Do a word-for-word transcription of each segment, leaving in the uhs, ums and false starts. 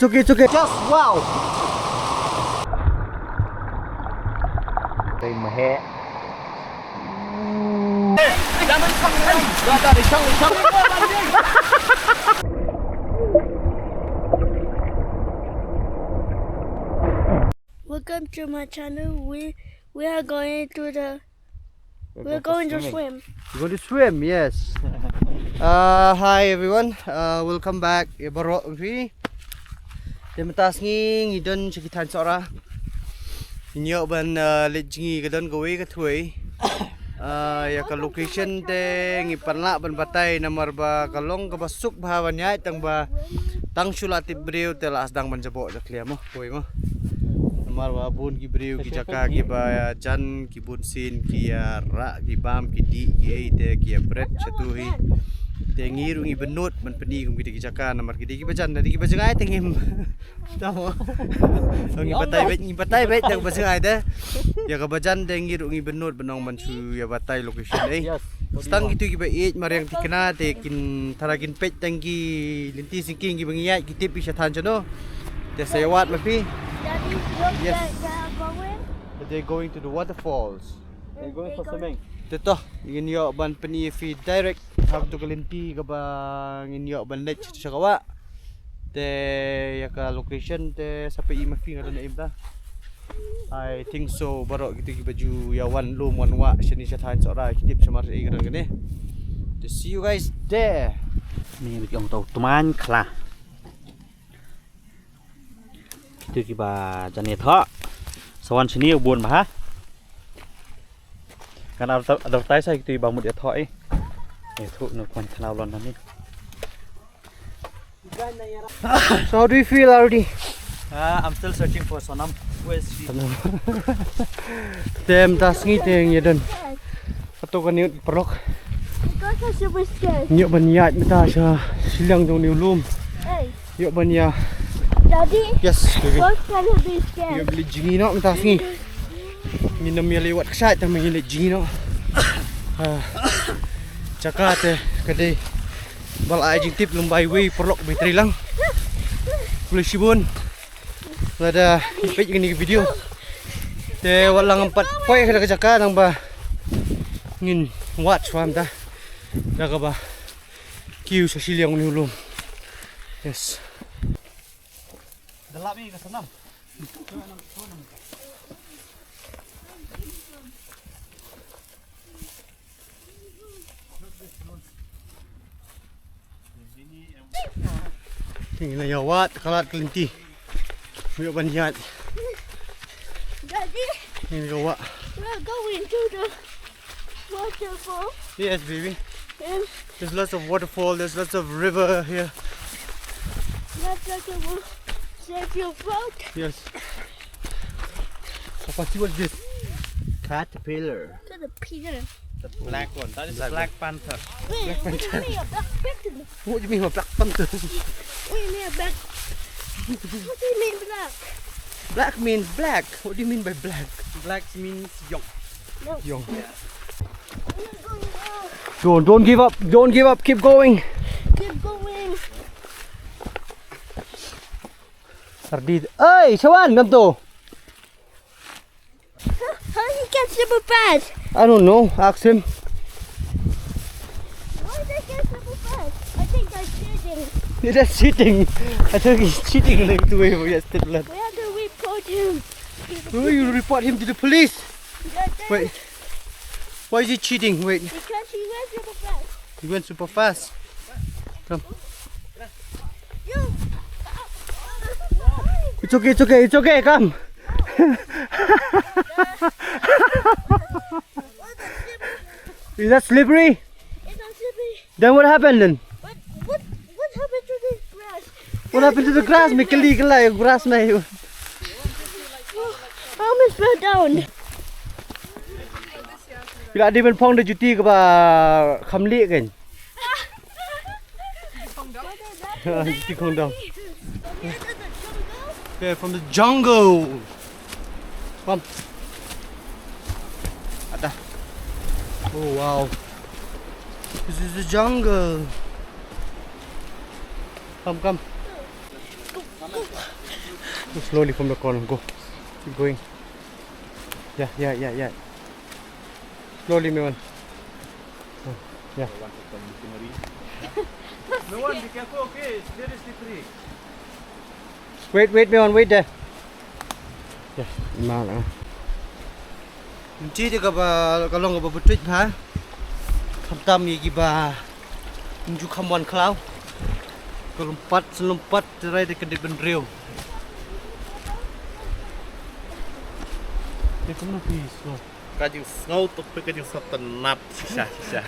It's okay, it's okay. Just wow. Tay mahe. Welcome to my channel. We we are going to the We're going to swim. We're going to swim, yes. Uh, hi everyone. Uh, welcome back. Ïa baroh phi. Te mynta sngi ngi don sha ki thaiñ Sohra. Ngi ïoh ban, uh, leit jngi ka don kawei ka thuei. Uh, ïa ka location te ngi pan lah ban batai namar ba ka long kaba suk bha ban ïaid tang ba tang shu la tip briew te la sdang ban jaboh jakhlia mo. Kawei mo. Namar ba bun ki briew ki jaka kiba jan ki bun sien ki ïa rah ki bam ki dih ki ei te ki ïa bret shatu hi. Te ngi ruh ngi bynnud ban pyni kum kita ki jaka namar ki dei kiba jan, dei kiba jngai te ngim. Tamo. Ngi batai beit, ngi batai beit da kaba jngai te. Ïa kaba jan te ngi ruh ngi bynnud ban ong ban shu ïa batai location eh. Yes. Tang kitu kiba ïeit mariang thikna te kin tara kin peit tang ki lynti syngkien kiba ngi ïaid ki tip ïa sha thaiñ shano. Te sa ïa wad ma phi. Daddy, look, yes, they, they are going. They're going to the waterfalls. They're going for swimming. Te to, ngin ïoh ban pyni ïa phi direct ha katu ka lynti kaba ngin ïoh ban leit sha ka wah. Te ïa ka location te sa peit ma phi nga don im ta. I think so baroh kitu kiba ju ïa wan lum wan wah shane sha thaiñ Sohra ki tip shamar ïa ka don kane. To see you guys there. Ni bit ong tau tman khla. Kitu kiba jan ïathoh. Sa wan shane u bun bha. Kan advertise ha kitu kiba mut ïathoh eh. Ïathoh no kwan khla u lon nani. So how do you feel already? Uh, I'm still searching for Sonam. Where's she? Te mynta sngi te ngi ïa don. Kato kane paralok. Ngi ïoh ban ïaid mynta sha shiliang jong une u lum. Ïoh ban ïa. Daddy. Yes, baby. Ïoh ban leit jngi noh mynta sngi. Ngin ym ïaleh wat kshaid tang ba ngin leit jngi noh. Ah. Jaka te ka dei ba la ai jingtip lymbai wei paralok ba trei lang. Khublei shibun lada peit ïa kane ka video. Te wat la ngam pat poi ha ka jaka nang ba ngin wad shuwa mynta da kaba kiew sha shiliang une u lum. Yes. Te ngi la ïa wad ka lad ka lynti. Ïoh ban ïaid. Daddy, ngi la ïa wad. We're going to the waterfall. Yes, baby. And there's lots of waterfall, there's lots of river here. That's like a wa-, save your boat. Yes. Papa, see what's this? Caterpillar. Caterpillar. The black one. That is a black panther. Wait, what do you mean a black panther? What do you mean a black panther? What do you mean a black? What do you mean black? Black means black. What do you mean by black? Black means young. No. Young. We're not going out. Don't, don't give up. Don't give up. Keep going. Keep going. Sardi. Hey, Shawan, come to. How, how he get super fast? I don't know. Ask him. Why they get super fast? I think they're cheating. They're just cheating. I think he's cheating, like, the way we are still blood. We have to report him. Oh, you report him to the police? Yeah, then. Wait. Why is he cheating? Wait. Because he went super fast. He went super fast. Come. It's okay, it's okay, it's okay, come. Is that slippery? It's not slippery. Then what happened then? What, what, what happened to this grass? What happened to the grass? Me kali kala grass na yu. I almost fell down. Phi la dei ban phong da juti kaba kham lieh kan. Juti khongdong. Okay, from the jungle. Come. Ada. Oh wow. This is the jungle. Come, come. Slowly from the corner, go. Keep going. Yeah, yeah, yeah, yeah. Slowly, Mewan. Oh, yeah. Mewan, be careful, okay? It's very slippery. Wait, wait, Mewan, wait there. Yeah, ma la. Nti de kaba ka long kaba butut ha. Khamtam ïa kiba nju kham wan khlaw. Ka lum pat, lum pat, te rai de ka dei ban riew. Te kumno phi sngew? Ka jingsngew tu phi ka jingsngew tynap shisha shisha.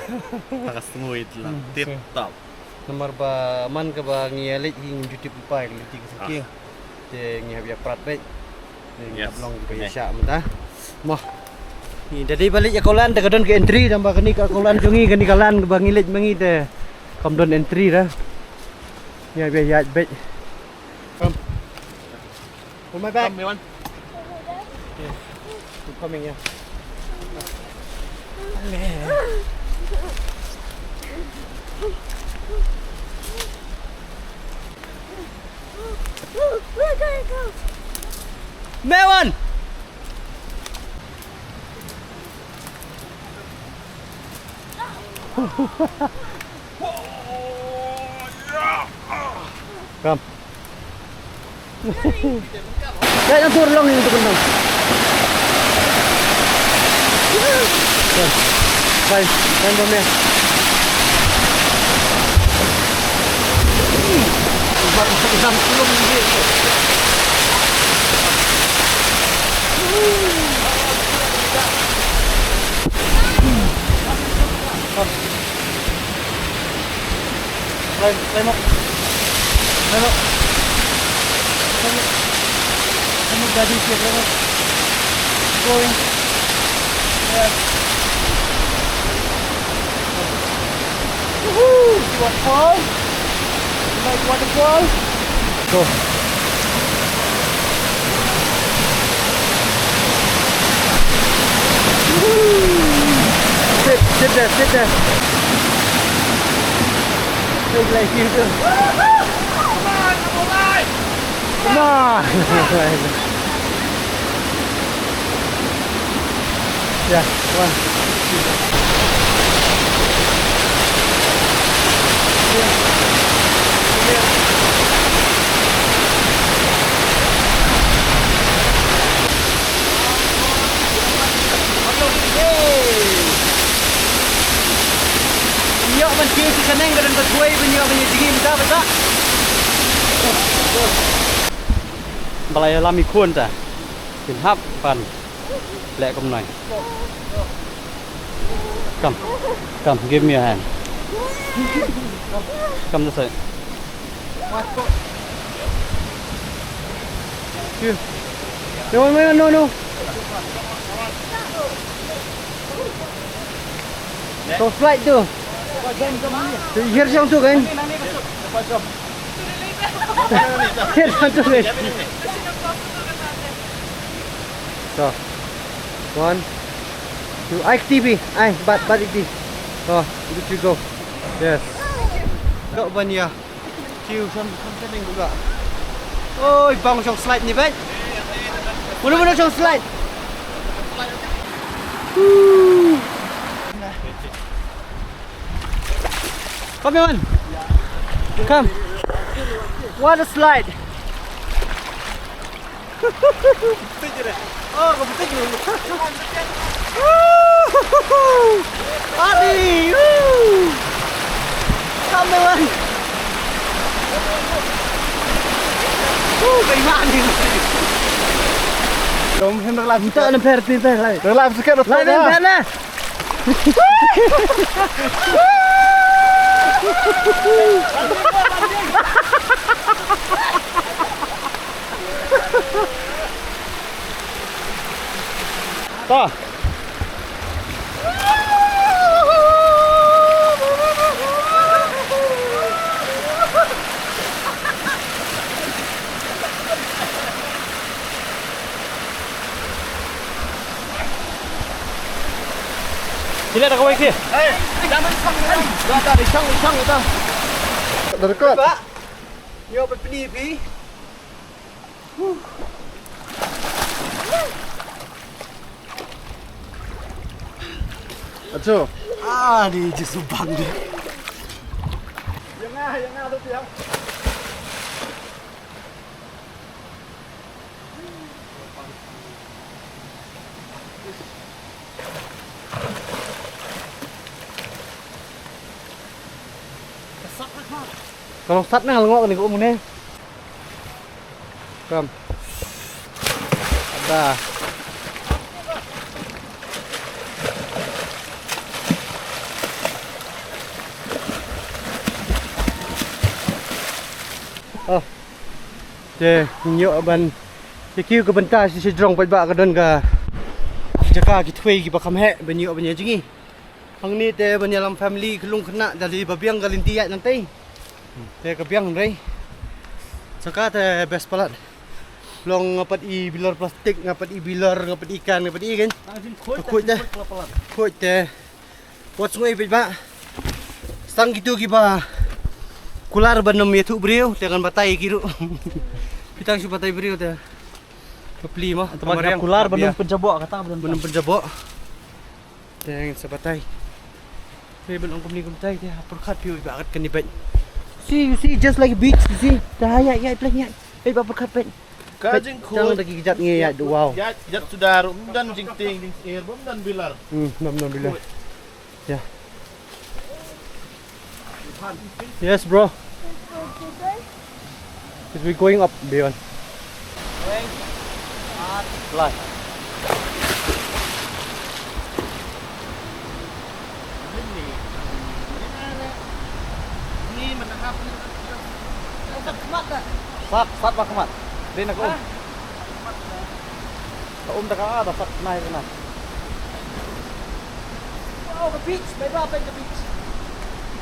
Ta ka sngew ïa tynap. Hmm, tip okay. Top. Namar ba man kaba ngi ïa leit hi ngim ju tip pai ka leit ka saki. Ah. Te ngi hap ïa prat beit. Te ngi hap long ba ïa shah mynta. Mo. Ngi da dei ba leit ïa ka lan te ka don ka entry, tang ba kane ka lan jong ngi, kane ka lan ba ngi leit ma ngi te kam don entry da. Ngi hap ïa ïaid beit. Come. Hold my bag. Come, Mewan. Yeah. Keep coming, yeah. Mewan! Come. Dai, nang tur long ini tu kena. Fine, fine, bom ya. Climb, climb up. Climb up. Climb up. Climb up, daddy, climb up. Going. Yeah. Woohoo! See waterfall? You like waterfall? Go. Sit, sit there, sit there. Look like you do. Come on. Yeah, one. Ïoh ban kiew sha ka neng ka don ka thwei ban ïoh ban ïoh jingim ta bata. Ba la ïalam i khun ta. Kin hap ban leh kumno. Come, come, give me a hand. Come this side. Here. No, no, no, no. Tong slide tu. Tu, here siang tu kan? Here siang tu kan? So, one, two, ai, T V, ai, bat, bat, T V. So, good to go. Yes. Kau ban ïa. Kiw, sam, sam, sam, sam, sam. Oi, bang shong slide ni, bang. Mano, mano shong slide? Woo. Come on. Come. What a slide. Oh, ka betik ni. Adi. Come on. Ka iman ni. Dom hem dah lagi. Tak ada per, per, per, lai. Dah lagi sikit dah. Lai, per, per, lah. Ta. Sila dah kawai sih. Hei, jangan isang, isang. Dah, dah, isang, isang, dah. Dah dekat. Pak, nyo berpeni pi. Acho. Ah, ni je subang dia. Yang ah, yang ah tu yang. Ka long sat na ngal ngok ni ko mune. Kam. Ada. Oh. Te, ngi ïoh ban, te kiew ka bynta shi shi jrong paidbah, ka don ka jaka ki thwei kiba kham heh ban ïoh ban ïa jngi. Hangne te ban ïalam family, khyllung khynnah, da dei ba biang ka lynti ïaid nangtei. Te ka biang hynrei jaka te best palat. Long nga pat i bilor plastik, nga pat i bilor, nga pat i kan, nga pat i kan. Khuid te. Khuid te. Wat sngewbha ba tang kito kiba kular ban ym ïathuh briew, te kan batai ki ruh. Phi tang shu batai briew te. Bapli mo. Te ban kular ban ym pynjaboh, kata ban ym pynjaboh. Te ngin sa batai. Te ban ong kumne kumtai te ha pyrkhat phi ba kat kane beit. See, you see, just like a beach, you see. Te ha ïa, ïa, pleng ïa. Hei ba pyrkhat beit. Ka jingkhuid. Tang da ki jat ngi ïa, wow. Ïa, jat suda ruh, ym don jingtieng, jingsyier, ym don bilor. Hmm, ym don bilor. Yeah. Yes, bro. Is we going up beyond? Going up. Fly. Sat, sat ba khmat. Dei na ka um. Ka um ta ka, ah, da sat na hi na. Wow, the beach. Bye bye, the beach.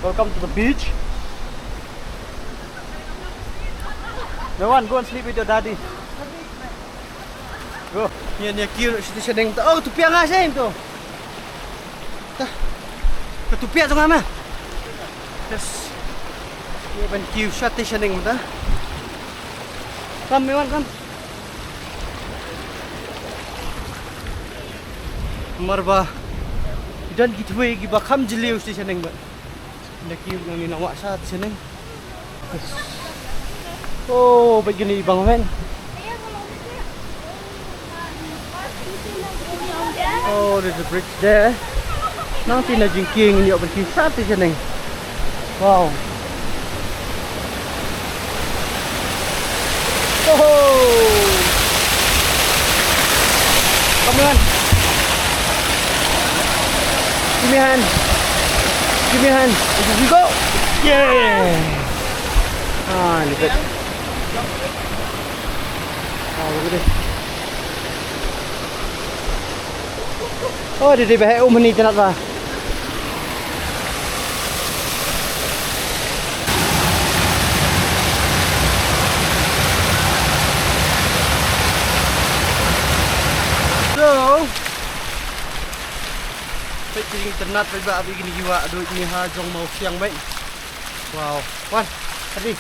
Welcome to the beach. Mewan, go and sleep with your daddy. Go. Ïa, ïa kiew sha shaneng. Oh, tu piang ah shaneng tu. Ta. Ka tu piang tu ngam ah. Yes. Ïa ban kiew sha te shaneng ta. Come, Mewan, come. Namar ba don ki thwei kiba kham jylliew sha shaneng ba. Nda kiew nangni nang wah sha shaneng. Oh, bad kine i bang wen. Oh, there's a bridge there. Nangta na jingkieng, ïoh ban kiew sha te shaneng. Wow. Oh. Come on. Give me a hand. Give me a hand. Here we go. Yeah. Ah, look at. Ah, look at this. Oh, dei dei ba heh um hangne te nat ba. So, peit ki jingtyrnat peit ba, peit kine ki wah, duh ni ha jong Mawsiang beit. Wow. Wan, tadi.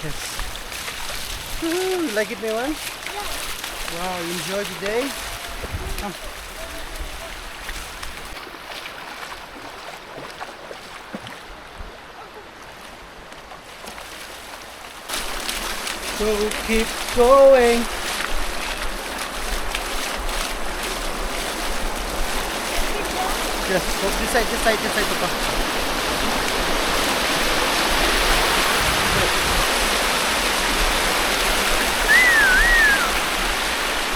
Yes. Woohoo, you like it, Mewan? Yeah. Wow, you enjoy the day? Come. So keep going. Yes, go this side, this side, this side, Papa.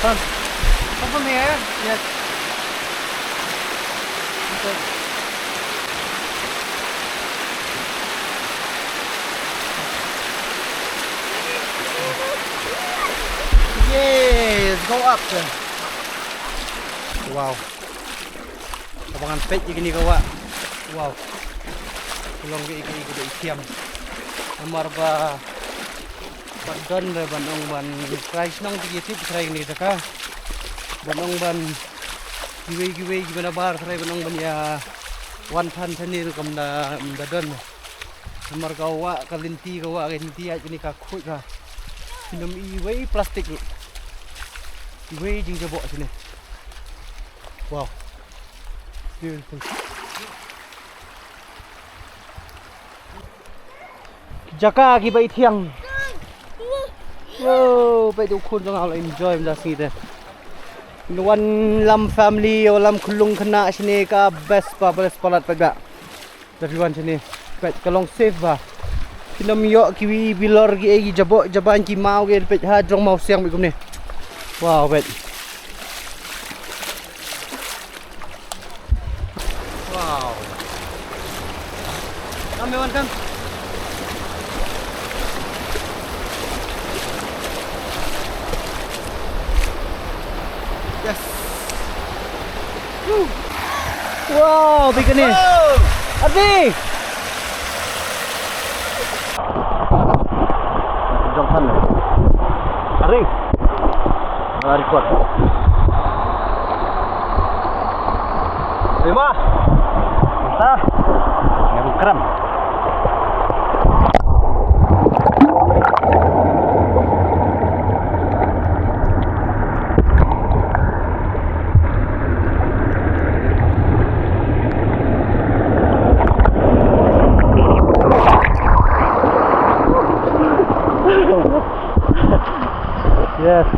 Come. Come from here. Yes. Okay. Yes, go up there. Wow. Kaba ngan peit ïa kine ka wah. Wow. Ka long kaei kaei kaba ithiang. Namar ba, ba don re ban ong ban trai shnong, te ki tip trai kine ka jaka. Ban ong ban kiwei kiwei kiba na bar trai ban ong ban ïa wan than than ne ruh kam da, da don. Namar ka wah ka lynti, ka wah ka lynti, ai kane ka khuid ka. Phin ym i wei plastik ruh. I wei jingjaboh shane. Wow. Beautiful. Jaka kiba ithiang. Yo, peit u khun jong nga u la enjoy mynta sngi te. Wan lam family, wan lam khyllung khynnah shane ka best pa, best palat peit ba. Everyone shane. Peit ka long safe ba. Phin ym ïoh kiwei bilor kiei ki jaboh jaban ki maw kiei peit ha jrong mawsiang peit kumne. Wow, peit. Wow. Come, everyone, come. Yes. Woo. Wow, big kane. Oh. Ardi. Jong phan le. Aring. Nga record. Terima. Entah. Ngam kram. Yes.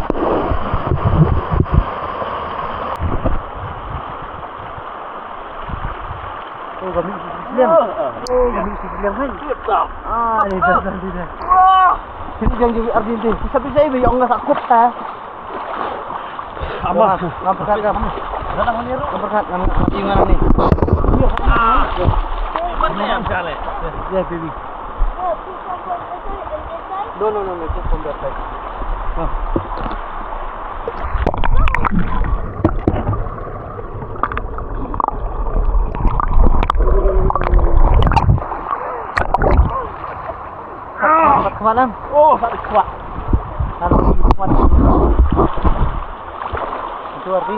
Oh, kami siliang. Oh, kami siliang kan. Ah, ni dah dah dah. Sini jangan jadi Argentina. Bisa-bisa ibu yang nggak takut ha. Ama. Ngam pyrkhat, ngam. Ngam pyrkhat, ngam, ngam, ngam, ngam, ni. Mana yang salah? Yeah, baby. No, no, no, no, just from that side. No. Kat khmat, Nam. Oh, kat khmat. Kat khmat. Itu arti.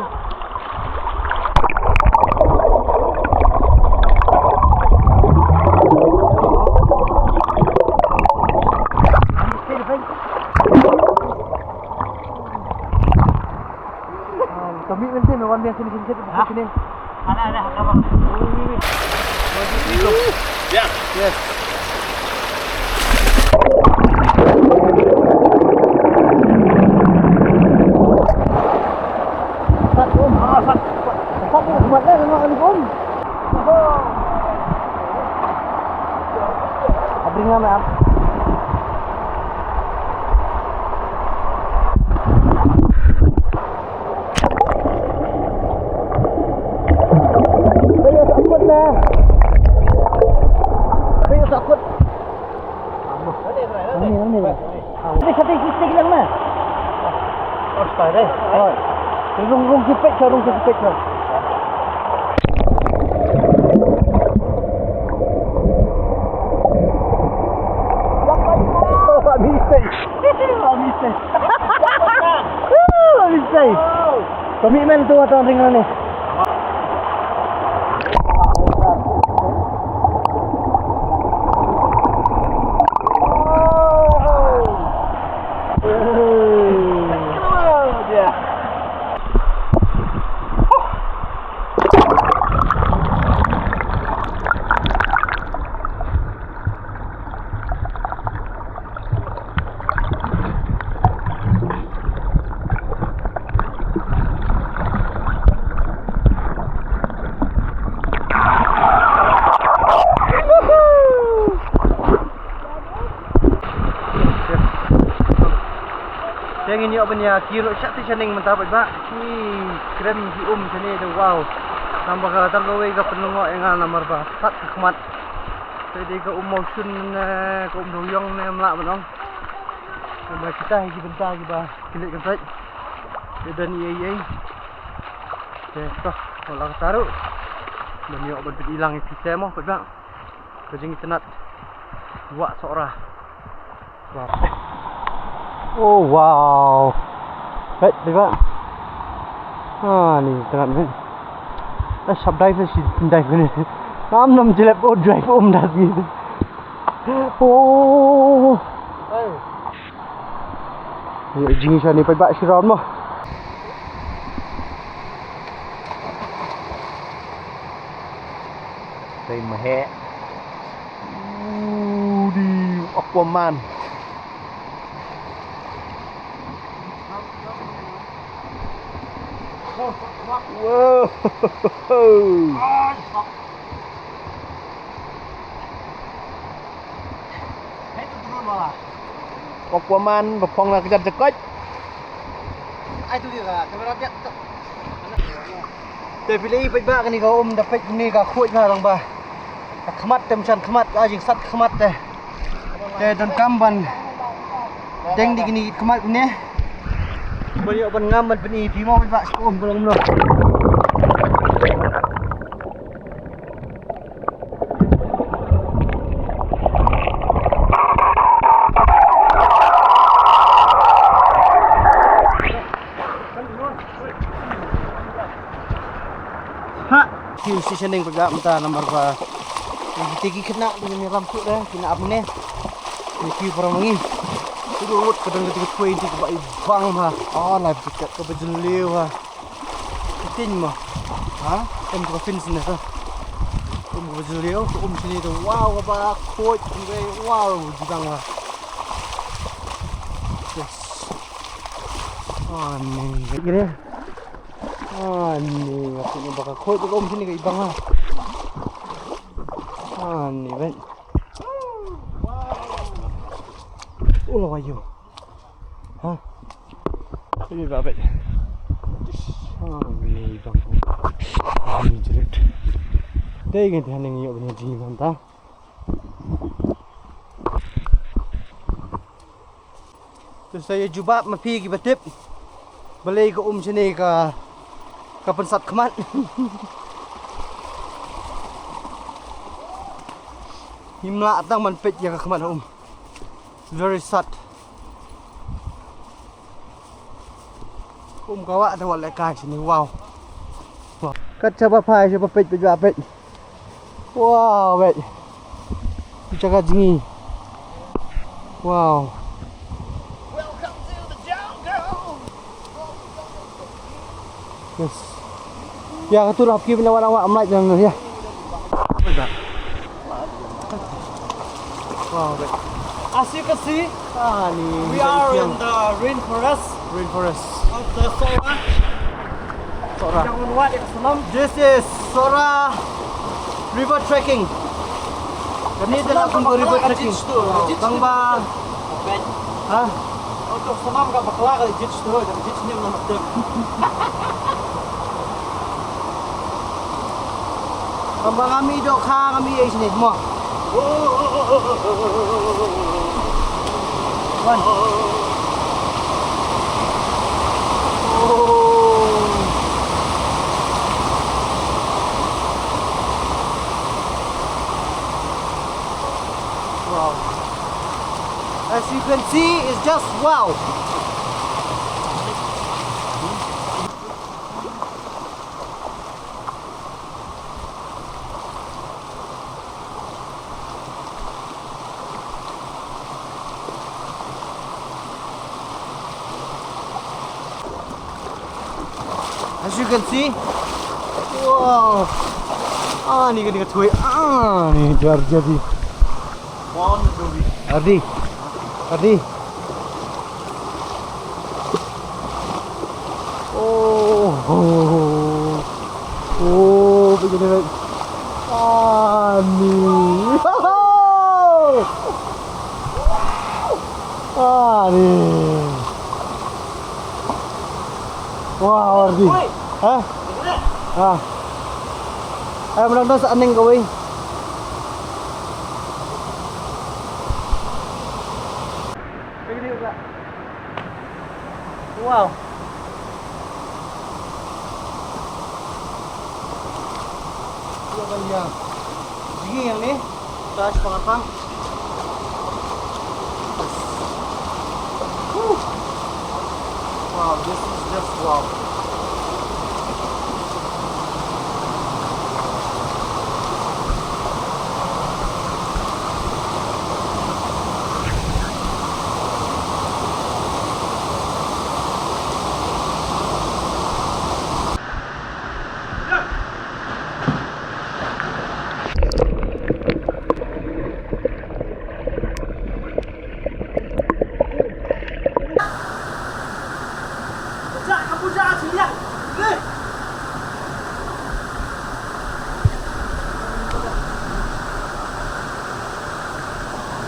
Kami nanti makan biasa ni sini sini. Ha? Sini. Ada, ada, ada, Bang. Ya. Yes. Sat, Om. Ah, sat. Sat, Om. Kuat dah, tengok ni, Om. Abring lah, Om. Ayo, takut dah. Ayo, takut. Ini, ini. Ini satu, satu lagi, Om. Oh, start, eh? Oh. Rung, rung, sipit ka, rung, sipit ka. Oh, mistake. Oh, mistake. Oh, mistake. Commitment tu atau ring ni. Te ngin ïoh ban ïa kiew ruh sha te shaneng mynta paidbah. Ki krem ki um shane te, wow. Namar ba ka tang kawei ka pynlyngngoh ïa nga namar ba sat ka khmat. Te dei ka um mawshun ne ka um dewïong ne, ym lah ban ong. Namar kita hi ki bynta kiba ki leit kan sait. Te don ei ei. Te to, wala kata ruh ban ïoh ban pyni lang ïa phi te mo paidbah. Ka jingitynnat Wah Sohra. Wow. Oh, wow. Peit, peit ba. Ah, ni itynnat, peit. Dah shap dive shi dive ni. Ngam nam jlep, oh, dive um dah gitu. Oh. Hey. Ïa jingïaseng ni pat ba shi round mo. Tei mahe. Udi Aquaman. Wow. Aquaman ba phong na ka jat jakoit. Ai tu dia kamera dia. Te phi lei peit ba kane ka um da peit kane ka khuid na lang ba. Ka khmat te mshan khmat ka jing sat khmat te. Te donkam ban deng di kane khmat kane. Ban ïoh ban ngam ban pyni phi mo peit ba shu um ka long mlo. Ha, ki shisha ning pega mynta namar ba ki te ki khynnah ki ngi ram suk de ki na ap ne. Ki para ma ngi. Ki dang lut ka dang ka dang ka twei ki ba i bang ha. Oh, life jacket ka ba jylliew ha. Ki tin ma. Ha? Em ka fin sne ha. Em ka ba jylliew, ka um sne de wow ka ba khuid, em ka wow ji bang ha. Yes. Oh, ni. Ani, aku ni baka khuid baka um sini ka ibang ha. Ani, ben. Ulo ayo. Ha? Ini ba ben. Ani, ibang. Ani, jerit. Dei kan tihan yang yok ni di manta. Te sa ïa jubab ma phi ki ba tip. Balei ka um shane ka, ka pynsat khmat. Ngim lah tang ban peit ïa ka khmat um. Very sad. Kum ka wah te wat lehkai shane, wow. Wow. Kat shaba phai shaba peit peit ba peit. Wow, wait. Pi chaka jingi. Wow. Yes. Ya, ka tu lah ki bina wana wa amlai jang ya. Wow, wait. As you can see, ah, ni we are in the rainforest. Rainforest. Of the Sohra. Sohra. This is Sohra river trekking. Kane ka dei ka river trekking. Tang ba. Ha? Tang ba ngam ïoh kha ngam ïoh sini mo. Wan. Wow. As you can see, it's just wow. As you can see, wow. Ah, ni ka, ni ka thui. Ah, ni jar jadi. Ardi. Ardi. Oh, oh, oh, oh, begini, wait. Ani. Ani. Wah, Ardi. Ha? Ha. Ai, menang dah sa aning kawei. Wow. Ïa ban ïa. Jingïeng ni. Touch pang pang. Woo. Wow, this is just wow.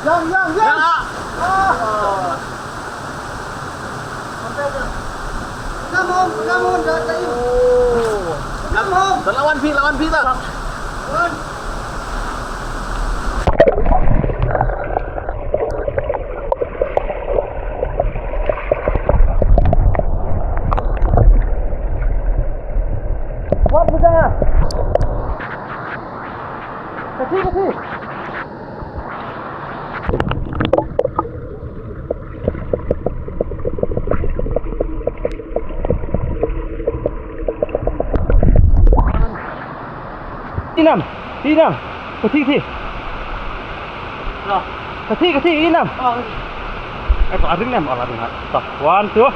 Yang, yang, yang. Ah. Nam hom, nam hom, dah, dah, oh. Nam hom. Dah lawan phi, lawan phi dah. Lawan. Kuat, Bujang, ah. Kati, kati. Inam, inam. Kati, kati. Kati, kati, inam. Ai, pa ring nam, ala ring ha. Stop. One, two.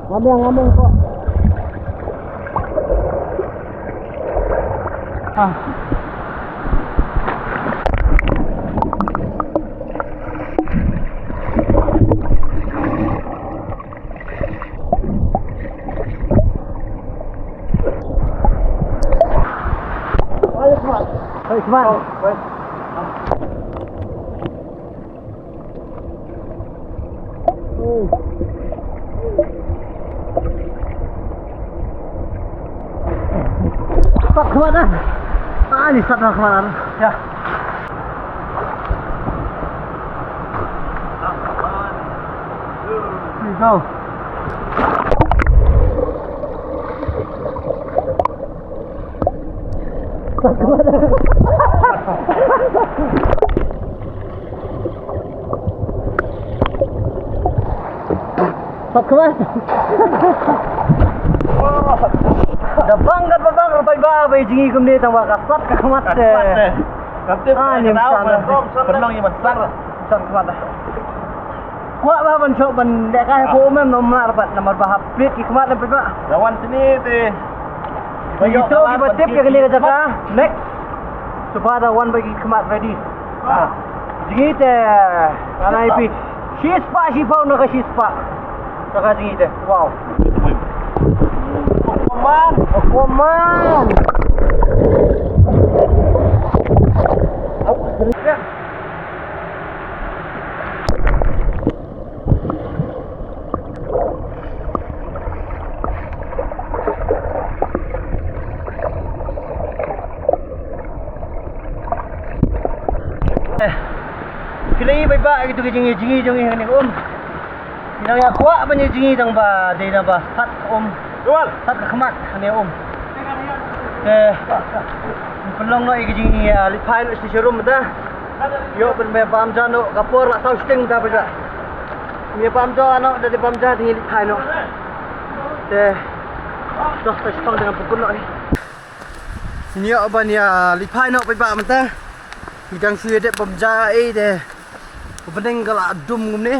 Ngameng, ngameng ko. Ah. Hey, come on. Start khmat ah. Ah, ni start khmat ah. Ya. Ni go. Sat khmat. Da bang kat ba bang, rupai ba ba jingïaid kumne tang ba ka sat ka khmat te. Ka tip. Ah, ka ni dau, masa ba na pynlong ïa ban sat. Sat khmat. Kwah ba ban shuh ban leh kai ha pum em, namar ba, namar ba hapit ki khmat em ba. Lawan sini te. Ba ïoh ki ba tip ïa kane ka jaka. Next. Shu ba da wan ba ki khmat ready. Ah. Jingïaid te, ngan ai phi shispah shiphew na ka shispah. Ka ka jingïaid te. Wow. Aquaman. Aquaman. Eh, kylli bad ba kito ki jingïaid, jingïaid jong ngi hangne um. Ngi nang ïa kwah ban ïa jingïaid tang ba dei na ba sat um. Sat ka khmat hangne um. Te pynlong noh ïa ki jingïaid, ah, leit phai noh sha showroom mynta. Ïoh ban bam ja noh ka por la saw shiteng mynta ba ja. Ïa bam ja noh, da dei bam ja te ngi leit phai noh. Te, to, to shipang te ngan pynkut noh. Ngi ïoh ban ïa leit phai noh paidbah mynta. Ngi dang shu ïa dep bam ja ei te. Ka bneng ka la dum kumne.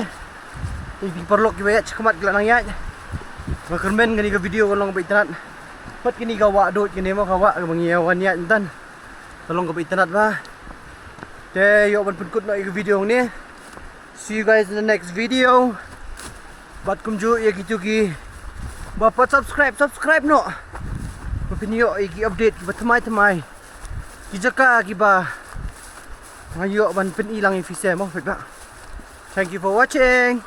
Ïa phi paralok kiba ïaid shakhmat ki la nang ïaid. Nga kyrmen kane ka video ka long kaba itynnad. Pat kane ka wah duh kane mo, ka wah kaba ngi ïa wan ïaid mynta. Ka long kaba itynnad ba. Te ïoh ban pynkut noh ïa ka video hangne. See you guys in the next video. Bad kumjuh ïa kito kiba pat subscribe, subscribe noh. Ba phin ïoh ïa ki update kiba thymmai thymmai. Ki jaka kiba nga ïoh ban pyni lang ïa phi seh mo, paidbah. Thank you for watching.